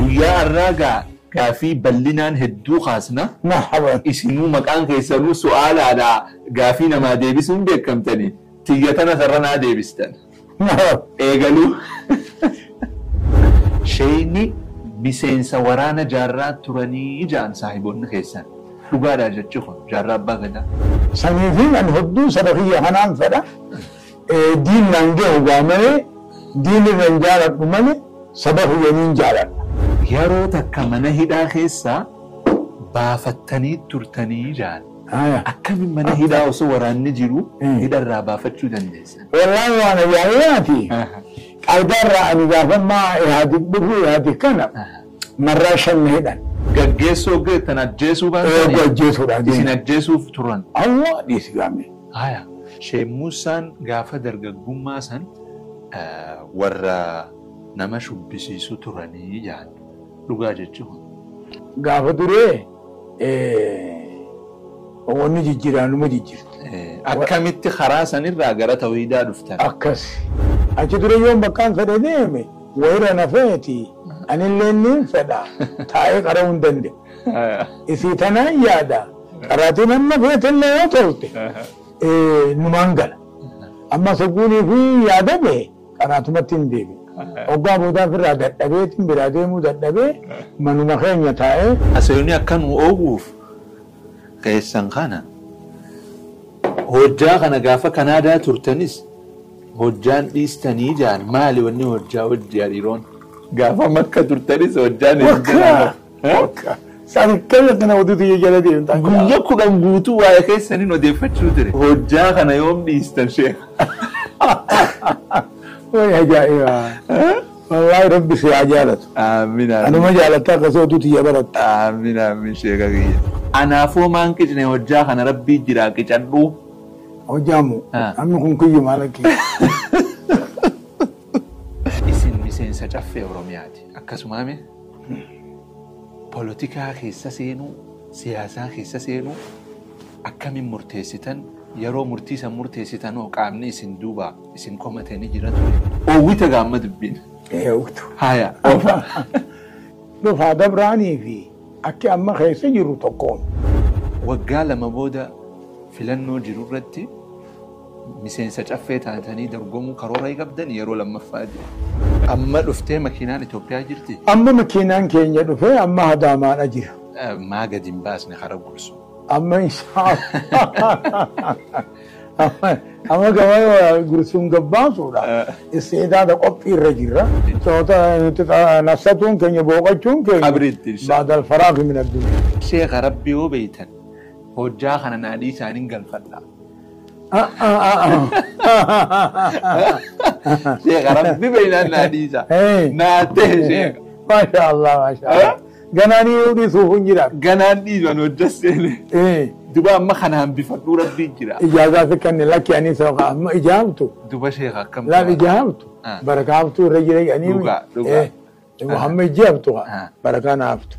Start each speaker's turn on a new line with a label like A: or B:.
A: Guyyaa har'aa gaa gaafii bal'inaan hedduu kaasna.
B: Marhaban.
A: Isinuu maqaan keessanuu su'aalaadha gaafii namaa deebisuun beekamtanii. Tiyya tana sarara deebistan.
B: Marhaban.
A: Eegaluu. Sheeyni miseensa waraana jaarraa turanii ja'an saahiboonni keessan. Dhugaadhaa jechi kun jaarraa abbaa gadaa.
B: Saniifin ani hedduu saba kiyya kanaan fedha. Diin naan gahu gaa malee diin irra hin jaaladhu malee saba kiyya niin jaaladha.
A: Yeroo takka mana hidhaa keessaa baafattanii turtanii ja'an. Akkamiin mana hidhaa osoo waraanni jiru hidharraa baafachuu dandeessan?
B: Wallaahi waan ajaa'ibaati. Qalbaarraa ani gaafammaa Ihaadig dhufu Ihaadig kana marraa shan na hidhan.
A: Gaggeessoo geettan ajjeesuu
B: Eeguu
A: baatanii
B: ajjeesuudhaan.
A: Isin ajjeesuuf turan.
B: Allah dhiisi gaame.
A: Haya. Sheek Muusaan gaafa dargaggummaa san warra nama shubbisiisu turanii ja'an. Dhugaa jechuun.
B: Gaafa duree wanni jijjiiraanuma jijjiirti.
A: Akkamitti karaa sanirraa gara tawhiidaa dhuftan?
B: Akkas. Achi dura yoon bakkaan fedhe deeme wayira na feeti anillee niin fedha taa'ee qara'uu hin danda'u. Isii tanaan yaada qaraatiin amma feetellee yoo tolte numaan gala. Amma sogguunii fi yaada bahe qaraatumatti hin deebi'u. Hoggaa boodaa ofirraa dadhabeetiin biraa deemuu dadhabee manuma keenya taa'ee.
A: Aseeni akka nu oowwuuf keessan kana hojjaa kana gaafa Kanaadaa turtanis hojjaan dhiistanii jaan maali wanni hojjaa hojii hariiroon gaafa Makka turtanis hojjaan hin jiran.
B: Wakka. Isaan akkana oduu xiyya jala deemtan.
A: Guyyaa 10 guutuu waa'ee keessaniin odeeffachuu ture. Hojjaa kana yoom dhiistan sheekh?
B: Way ajaa'iba. Wallaahi rabbi si haa jaalatu.
A: Amiin amiin.
B: Anuma jaalatta akkasii oduu xiyya baratta.
A: Amiin amiin sheeka kiyya. Anaafoo maan qicne hojjaa kana rabbii jiraa qicadhuu.
B: Hojjaamu. Namni kun kiyyuma lakkee.
A: Isin miseensa caffee Oromiyaati. Akkasumaame polotikaa keessa seenuu, siyaasaa keessa seenuu akkamiin murteessitan yeroo murtii san murteessitan hoo qaamni isin duuba isin komate ni jira ture. Oowwita gaamma dubbiin.
B: Eewwitu.
A: Haya oofa.
B: Dhufaa dabraanii fi akki amma keessa jiru tokkoon.
A: Waggaa 2 booda filannoo jiru irratti miseensa caffee taatanii dorgomuu karoora qabdan yeroo lammaffaati. Amma dhuftee makiinaan Itoophiyaa jirti?
B: Amma makiinaan keenya dhufee amma Adaamaadha jira.
A: Maa gadi hin baasne kara gursu?
B: Amma inshallah. Amma gabaa gursuun gabbaasuudha. Isteetaata qophii irra jirra. Soota nuti nafsatuun keenya booqachuun keenya.
A: Qabriitti inshallah.
B: Baadal faraaqi min addunyaa.
A: Sheekha rabbi yoo beeytan hojjaa kana naadhii isaaniin galfadha. Sheekha rabbi beeynaan naadhii isaa. Naa ta'e sheekha.
B: Maasha Allah maasha Allah. Ganaanii yoo dhiisuuf hin jiraatu.
A: Ganaan dhiisan hojja seene. Duba amma kana hambifadhuu rabbii jira.
B: Ijaazaa fi kanne lakki ani isa amma ijaabtu.
A: Duba sheekha akkam.
B: Laal ijaabtu. Barakaa haftuu irra jira jedhanii.
A: Dhugaa dhugaa.
B: Muhammad ijaabtu barakaa na haftu.